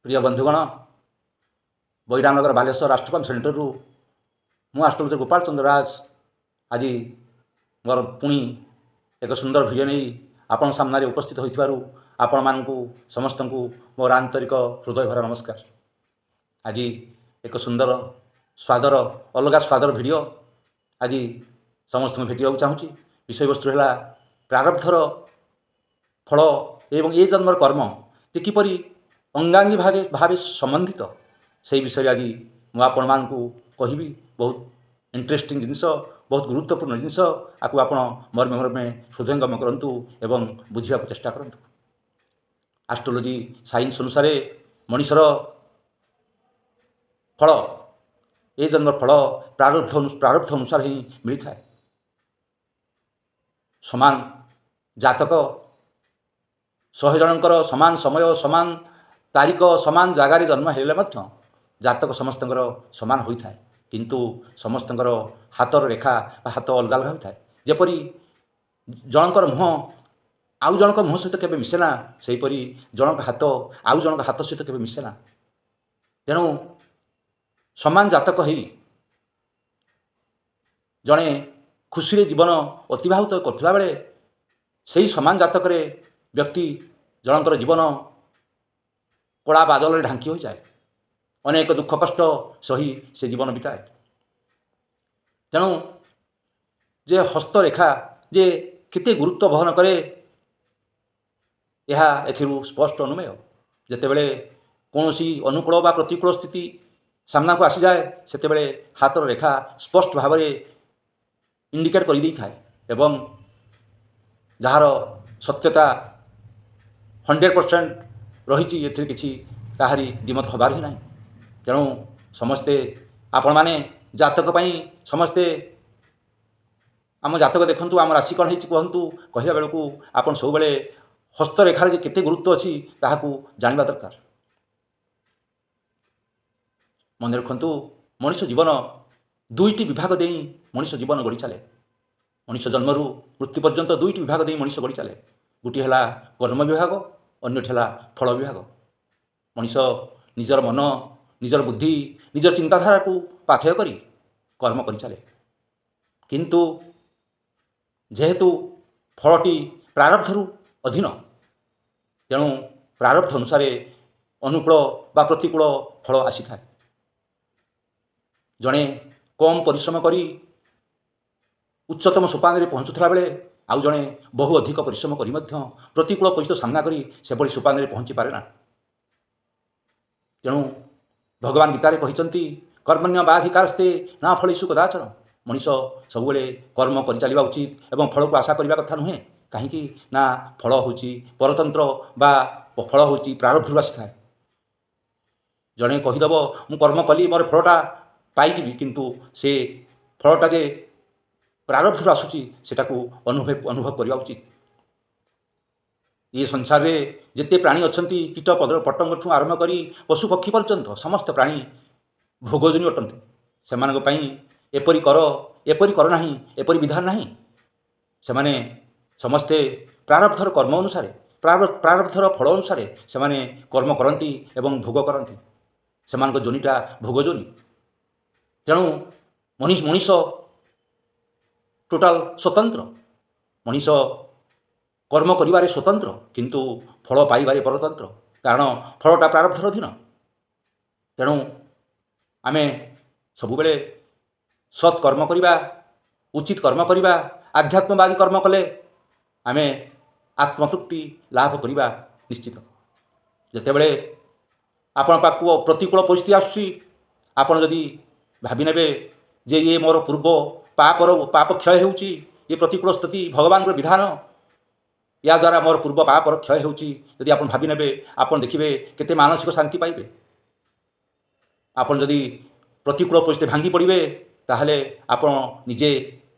ପ୍ରିୟ ବନ୍ଧୁଗଣ, ବୈରାମନଗର ବାଲେଶ୍ୱର ରାଷ୍ଟ୍ରପତି ସେଣ୍ଟରରୁ ମୁଁ ଆଷ୍ଟ୍ରୋଲୋଜର ଗୋପାଳ ଚନ୍ଦ୍ର ରାଜ ଆଜି ମୋର ପୁଣି ଏକ ସୁନ୍ଦର ଭିଡ଼ିଓ ନେଇ ଆପଣଙ୍କ ସାମ୍ନାରେ ଉପସ୍ଥିତ ହୋଇଥିବାରୁ ଆପଣମାନଙ୍କୁ ସମସ୍ତଙ୍କୁ ମୋର ଆନ୍ତରିକ ହୃଦୟ ଭରା ନମସ୍କାର। ଆଜି ଏକ ସୁନ୍ଦର ସ୍ୱାଦର, ଅଲଗା ସ୍ୱାଦର ଭିଡ଼ିଓ ଆଜି ସମସ୍ତଙ୍କୁ ଭେଟିବାକୁ ଚାହୁଁଛି। ବିଷୟବସ୍ତୁ ହେଲା ପ୍ରାରବ୍ଧର ଫଳ ଏବଂ ଏ ଜନ୍ମର କର୍ମ ଯେ କିପରି ଅଙ୍ଗାଙ୍ଗୀ ଭାବେ ସମ୍ବନ୍ଧିତ, ସେଇ ବିଷୟରେ ଆଜି ମୁଁ ଆପଣମାନଙ୍କୁ କହିବି। ବହୁତ ଇଣ୍ଟରେଷ୍ଟିଂ ଜିନିଷ, ବହୁତ ଗୁରୁତ୍ୱପୂର୍ଣ୍ଣ ଜିନିଷ। ଆକୁ ଆପଣ ମର୍ମେ ମର୍ମେ ହୃଦୟଙ୍ଗମ କରନ୍ତୁ ଏବଂ ବୁଝିବାକୁ ଚେଷ୍ଟା କରନ୍ତୁ। ଆଷ୍ଟ୍ରୋଲୋଜି ସାଇନ୍ସ ଅନୁସାରେ ମଣିଷର ଫଳ, ଏ ଜନ୍ମର ଫଳ ପ୍ରାରବ୍ଧ ଅନୁସାରେ ହିଁ ମିଳିଥାଏ। ସମାନ ଜାତକ, 100 ଜଣଙ୍କର ସମାନ ସମୟ, ସମାନ ତାରିଖ, ସମାନ ଜାଗାରେ ଜନ୍ମ ହେଲେ ମଧ୍ୟ ଜାତକ ସମସ୍ତଙ୍କର ସମାନ ହୋଇଥାଏ, କିନ୍ତୁ ସମସ୍ତଙ୍କର ହାତର ରେଖା ବା ହାତ ଅଲଗା ଅଲଗା ହୋଇଥାଏ। ଯେପରି ଜଣଙ୍କର ମୁହଁ ଆଉ ଜଣଙ୍କ ମୁହଁ ସହିତ କେବେ ମିଶେ ନା, ସେହିପରି ଜଣଙ୍କ ହାତ ଆଉ ଜଣଙ୍କ ହାତ ସହିତ କେବେ ମିଶେ ନା। ତେଣୁ ସମାନ ଜାତକ ହେଇ ଜଣେ ଖୁସିରେ ଜୀବନ ଅତିବାହିତ କରୁଥିଲା ବେଳେ ସେଇ ସମାନ ଜାତକରେ ବ୍ୟକ୍ତି ଜଣଙ୍କର ଜୀବନ କଳା ବାଦଲରେ ଢାଙ୍କି ହୋଇଯାଏ। ଅନେକ ଦୁଃଖ କଷ୍ଟ ସହି ସେ ଜୀବନ ବିତାଏ। ତେଣୁ ଯେ ହସ୍ତରେଖା ଯେ କେତେ ଗୁରୁତ୍ୱ ବହନ କରେ, ଏହା ଏଥିରୁ ସ୍ପଷ୍ଟ ଅନୁମେୟ। ଯେତେବେଳେ କୌଣସି ଅନୁକୂଳ ବା ପ୍ରତିକୂଳ ସ୍ଥିତି ସାମ୍ନାକୁ ଆସିଯାଏ, ସେତେବେଳେ ହାତର ରେଖା ସ୍ପଷ୍ଟ ଭାବରେ ଇଣ୍ଡିକେଟ୍ କରିଦେଇଥାଏ ଏବଂ ଯାହାର ସତ୍ୟତା 100% ରହିଛି, ଏଥିରେ କିଛି କାହାରି ଦ୍ୱିମତ ହେବାର ହିଁ ନାହିଁ। ତେଣୁ ସମସ୍ତେ ଆପଣମାନେ ଜାତକ ପାଇଁ ସମସ୍ତେ ଆମ ଜାତକ ଦେଖନ୍ତୁ, ଆମ ରାଶି କ'ଣ ହେଇଛି କୁହନ୍ତୁ କହିବା ବେଳକୁ ଆପଣ ସବୁବେଳେ ହସ୍ତରେଖାରେ ଯେ କେତେ ଗୁରୁତ୍ୱ ଅଛି, ତାହାକୁ ଜାଣିବା ଦରକାର। ମନେ ରଖନ୍ତୁ, ମଣିଷ ଜୀବନ ଦୁଇଟି ବିଭାଗ ଦେଇ ମଣିଷ ଜୀବନ ଗଢ଼ି ଚାଲେ। ମଣିଷ ଜନ୍ମରୁ ମୃତ୍ୟୁ ପର୍ଯ୍ୟନ୍ତ ଦୁଇଟି ବିଭାଗ ଦେଇ ମଣିଷ ଗଢ଼ି ଚାଲେ। ଗୋଟିଏ ହେଲା କର୍ମ ବିଭାଗ, ଅନ୍ୟଟି ହେଲା ଫଳ ବିଭାଗ। ମଣିଷ ନିଜର ମନ, ନିଜର ବୁଦ୍ଧି, ନିଜର ଚିନ୍ତାଧାରାକୁ ପାଥେୟ କରି କର୍ମ କରିଚାଲେ, କିନ୍ତୁ ଯେହେତୁ ଫଳଟି ପ୍ରାରବ୍ଧରୁ ଅଧୀନ, ତେଣୁ ପ୍ରାରବ୍ଧ ଅନୁସାରେ ଅନୁକୂଳ ବା ପ୍ରତିକୂଳ ଫଳ ଆସିଥାଏ। ଜଣେ କମ୍ ପରିଶ୍ରମ କରି ଉଚ୍ଚତମ ସୋପାନରେ ପହଞ୍ଚୁଥିଲା ବେଳେ ଆଉ ଜଣେ ବହୁ ଅଧିକ ପରିଶ୍ରମ କରି ମଧ୍ୟ ପ୍ରତିକୂଳ ପରିସ୍ଥିତି ସାମ୍ନା କରି ସେଭଳି ସୋପାନରେ ପହଞ୍ଚି ପାରେ ନା। ତେଣୁ ଭଗବାନ ଗୀତାରେ କହିଛନ୍ତି, କର୍ମଣ୍ୟେବାଧିକାରସ୍ତେ ମା ଫଳେଷୁ କଦାଚନ। ମଣିଷ ସବୁବେଳେ କର୍ମ କରିଚାଲିବା ଉଚିତ ଏବଂ ଫଳକୁ ଆଶା କରିବା କଥା ନୁହେଁ। କାହିଁକି ନା ଫଳ ହେଉଛି ପରତନ୍ତ୍ର ବା ଫଳ ହେଉଛି ପ୍ରାରବ୍ଧରୁ ଆସିଥାଏ। ଜଣେ କହିଦେବ, ମୁଁ କର୍ମ କଲି, ମୋର ଫଳଟା ପାଇଯିବି, କିନ୍ତୁ ସେ ଫଳଟା ଯେ ପ୍ରାରବ୍ଧରୁ ଆସୁଛି, ସେଟାକୁ ଅନୁଭବ କରିବା ଉଚିତ। ଏ ସଂସାରରେ ଯେତେ ପ୍ରାଣୀ ଅଛନ୍ତି, କୀଟ ପତଙ୍ଗଠୁ ଆରମ୍ଭ କରି ପଶୁ ପକ୍ଷୀ ପର୍ଯ୍ୟନ୍ତ ସମସ୍ତ ପ୍ରାଣୀ ଭୋଗଜନୀ ଅଟନ୍ତି। ସେମାନଙ୍କ ପାଇଁ ଏପରି କର, ଏପରି କର ନାହିଁ, ଏପରି ବିଧାନ ନାହିଁ। ସେମାନେ ସମସ୍ତେ ପ୍ରାରବ୍ଧର କର୍ମ ଅନୁସାରେ, ପ୍ରାରବ୍ଧର ଫଳ ଅନୁସାରେ ସେମାନେ କର୍ମ କରନ୍ତି ଏବଂ ଭୋଗ କରନ୍ତି। ସେମାନଙ୍କ ଯୋନିଟା ଭୋଗ ଯୋନି। ତେଣୁ ମଣିଷ ଟୋଟାଲ ସ୍ୱତନ୍ତ୍ର। ମଣିଷ କର୍ମ କରିବାରେ ସ୍ୱତନ୍ତ୍ର, କିନ୍ତୁ ଫଳ ପାଇବାରେ ପରତନ୍ତ୍ର, କାରଣ ଫଳଟା ପ୍ରାରବ୍ଧର ଅଧୀନ। ତେଣୁ ଆମେ ସବୁବେଳେ ସତ୍ କର୍ମ କରିବା, ଉଚିତ କର୍ମ କରିବା। ଆଧ୍ୟାତ୍ମବାଦୀ କର୍ମ କଲେ ଆମେ ଆତ୍ମତୃପ୍ତି ଲାଭ କରିବା ନିଶ୍ଚିତ। ଯେତେବେଳେ ଆପଣ ପାଖକୁ ପ୍ରତିକୂଳ ପରିସ୍ଥିତି ଆସୁଛି, ଆପଣ ଯଦି ଭାବି ନେବେ ଯେ ଇଏ ମୋର ପୂର୍ବ ପାପର ପାପ କ୍ଷୟ ହେଉଛି, ଏ ପ୍ରତିକୂଳ ସ୍ଥିତି ଭଗବାନଙ୍କର ବିଧାନ, ୟା ଦ୍ୱାରା ମୋର ପୂର୍ବ ପାପର କ୍ଷୟ ହେଉଛି, ଯଦି ଆପଣ ଭାବି ନେବେ, ଆପଣ ଦେଖିବେ କେତେ ମାନସିକ ଶାନ୍ତି ପାଇବେ। ଆପଣ ଯଦି ପ୍ରତିକୂଳ ପରିସ୍ଥିତି ଭାଙ୍ଗି ପଡ଼ିବେ, ତାହେଲେ ଆପଣ ନିଜେ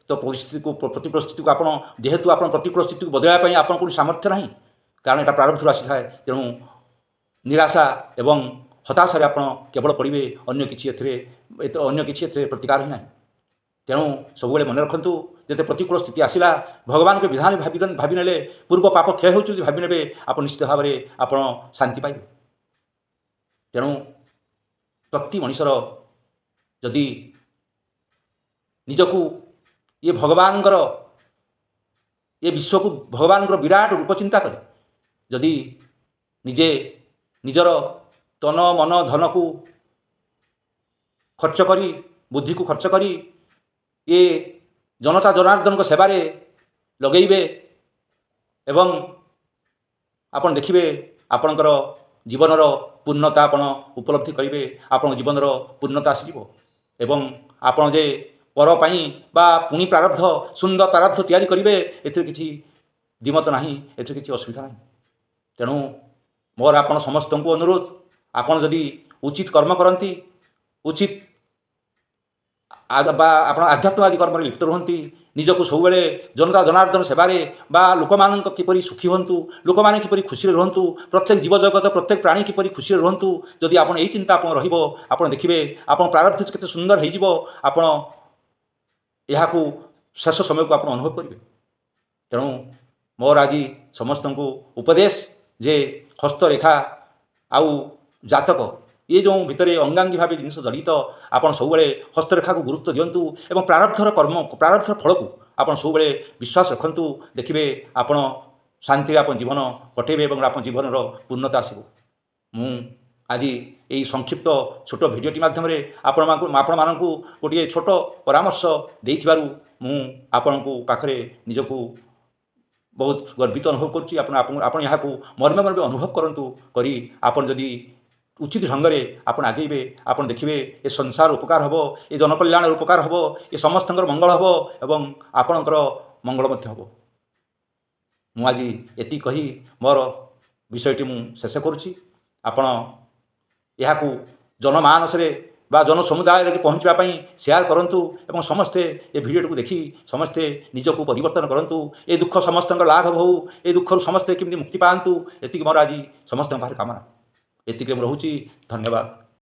ତ ପରିସ୍ଥିତିକୁ, ପ୍ରତିକୂଳ ସ୍ଥିତିକୁ ଆପଣ, ଯେହେତୁ ଆପଣ ପ୍ରତିକୂଳ ସ୍ଥିତିକୁ ବଦଳାଇବା ପାଇଁ ଆପଣ କୌଣସି ସାମର୍ଥ୍ୟ ନାହିଁ, କାରଣ ଏଇଟା ପ୍ରାରବ୍ଧରୁ ଆସିଥାଏ, ତେଣୁ ନିରାଶା ଏବଂ ହତାଶାରେ ଆପଣ କେବଳ ପଡ଼ିବେ। ଅନ୍ୟ କିଛି ଏଥିରେ ପ୍ରତିକାର ହିଁ ନାହିଁ। ତେଣୁ ସବୁବେଳେ ମନେ ରଖନ୍ତୁ, ଯେତେ ପ୍ରତିକୂଳ ସ୍ଥିତି ଆସିଲା, ଭଗବାନଙ୍କ ବିଧାନ ଭାବି ନେଲେ, ପୂର୍ବ ପାପ କ୍ଷୟ ହେଉଛି ଯଦି ଭାବି ନେବେ, ଆପଣ ନିଶ୍ଚିତ ଭାବରେ ଆପଣ ଶାନ୍ତି ପାଇବେ। ତେଣୁ ପ୍ରତି ମଣିଷର ଯଦି ନିଜକୁ ଇଏ ଭଗବାନଙ୍କର, ଏ ବିଶ୍ୱକୁ ଭଗବାନଙ୍କର ବିରାଟ ରୂପ ଚିନ୍ତା କରେ, ଯଦି ନିଜେ ନିଜର ତନ ମନ ଧନକୁ ଖର୍ଚ୍ଚ କରି, ବୁଦ୍ଧିକୁ ଖର୍ଚ୍ଚ କରି ଏ ଜନତା ଜନାର୍ଦ୍ଦନଙ୍କ ସେବାରେ ଲଗେଇବେ ଏବଂ ଆପଣ ଦେଖିବେ ଆପଣଙ୍କର ଜୀବନର ପୂର୍ଣ୍ଣତା ଆପଣ ଉପଲବ୍ଧି କରିବେ, ଆପଣଙ୍କ ଜୀବନର ପୂର୍ଣ୍ଣତା ଆସିଯିବ। ଏବଂ ଆପଣ ଯେ ପର ପାଇଁ ବା ପୁଣି ପ୍ରାରବ୍ଧ, ସୁନ୍ଦର ପ୍ରାରବ୍ଧ ତିଆରି କରିବେ, ଏଥିରେ କିଛି ଦ୍ୱିମତ ନାହିଁ, ଏଥିରେ କିଛି ଅସୁବିଧା ନାହିଁ। ତେଣୁ ମୋର ଆପଣ ସମସ୍ତଙ୍କୁ ଅନୁରୋଧ, ଆପଣ ଯଦି ଉଚିତ କର୍ମ କରନ୍ତି, ଉଚିତ ବା ଆପଣ ଆଧ୍ୟାତ୍ମବାଦୀ କର୍ମରେ ଲିପ୍ତ ରୁହନ୍ତି, ନିଜକୁ ସବୁବେଳେ ଜନତା ଜନାର୍ଦ୍ଦନ ସେବାରେ ବା ଲୋକମାନଙ୍କ କିପରି ସୁଖୀ ହୁଅନ୍ତୁ, ଲୋକମାନେ କିପରି ଖୁସିରେ ରୁହନ୍ତୁ, ପ୍ରତ୍ୟେକ ଜୀବଜଗତ ପ୍ରତ୍ୟେକ ପ୍ରାଣୀ କିପରି ଖୁସିରେ ରୁହନ୍ତୁ, ଯଦି ଆପଣ ଏଇ ଚିନ୍ତା ଆପଣ ରହିବ, ଆପଣ ଦେଖିବେ ଆପଣ ପ୍ରାରବ୍ଧ କେତେ ସୁନ୍ଦର ହେଇଯିବ। ଆପଣ ଏହାକୁ ଶେଷ ସମୟକୁ ଆପଣ ଅନୁଭବ କରିବେ। ତେଣୁ ମୋର ଆଜି ସମସ୍ତଙ୍କୁ ଉପଦେଶ ଯେ ହସ୍ତରେଖା ଆଉ ଜାତକ ଏ ଯେଉଁ ଭିତରେ ଅଙ୍ଗାଙ୍ଗୀ ଭାବେ ଜିନିଷ ଜଡ଼ିତ, ଆପଣ ସବୁବେଳେ ହସ୍ତରେଖାକୁ ଗୁରୁତ୍ୱ ଦିଅନ୍ତୁ ଏବଂ ପ୍ରାରବ୍ଧର କର୍ମ, ପ୍ରାରବ୍ଧର ଫଳକୁ ଆପଣ ସବୁବେଳେ ବିଶ୍ୱାସ ରଖନ୍ତୁ। ଦେଖିବେ ଆପଣ ଶାନ୍ତିରେ ଆପଣ ଜୀବନ କଟେଇବେ ଏବଂ ଆପଣ ଜୀବନର ପୂର୍ଣ୍ଣତା ଆସିବ। ମୁଁ ଆଜି ଏଇ ସଂକ୍ଷିପ୍ତ ଛୋଟ ଭିଡ଼ିଓଟି ମାଧ୍ୟମରେ ଆପଣମାନଙ୍କୁ ଗୋଟିଏ ଛୋଟ ପରାମର୍ଶ ଦେଇଥିବାରୁ ମୁଁ ଆପଣଙ୍କୁ ପାଖରେ ନିଜକୁ ବହୁତ ଗର୍ବିତ ଅନୁଭବ କରୁଛି। ଆପଣ ଏହାକୁ ମର୍ମେ ମର୍ମେ ଅନୁଭବ କରନ୍ତୁ, କରି ଆପଣ ଯଦି ଉଚିତ ଢଙ୍ଗରେ ଆପଣ ଆଗେଇବେ, ଆପଣ ଦେଖିବେ ଏ ସଂସାର ଉପକାର ହେବ, ଏ ଜନକଲ୍ୟାଣର ଉପକାର ହେବ, ଏ ସମସ୍ତଙ୍କର ମଙ୍ଗଳ ହେବ ଏବଂ ଆପଣଙ୍କର ମଙ୍ଗଳ ମଧ୍ୟ ହେବ। ମୁଁ ଆଜି ଏତିକି କହି ମୋର ବିଷୟଟି ମୁଁ ଶେଷ କରୁଛି। ଆପଣ ଏହାକୁ ଜନମାନସରେ ବା ଜନସମୁଦାୟରେ ପହଞ୍ଚିବା ପାଇଁ ସେୟାର କରନ୍ତୁ ଏବଂ ସମସ୍ତେ ଏ ଭିଡ଼ିଓଟିକୁ ଦେଖି ସମସ୍ତେ ନିଜକୁ ପରିବର୍ତ୍ତନ କରନ୍ତୁ। ଏ ଦୁଃଖ ସମସ୍ତଙ୍କର ଲାଘବ ହେଉ, ଏ ଦୁଃଖରୁ ସମସ୍ତେ କେମିତି ମୁକ୍ତି ପାଆନ୍ତୁ, ଏତିକି ମୋର ଆଜି ସମସ୍ତଙ୍କ ପାଖରେ କାମନା। ଏତିକିରେ ମୁଁ ରହୁଛି। ଧନ୍ୟବାଦ।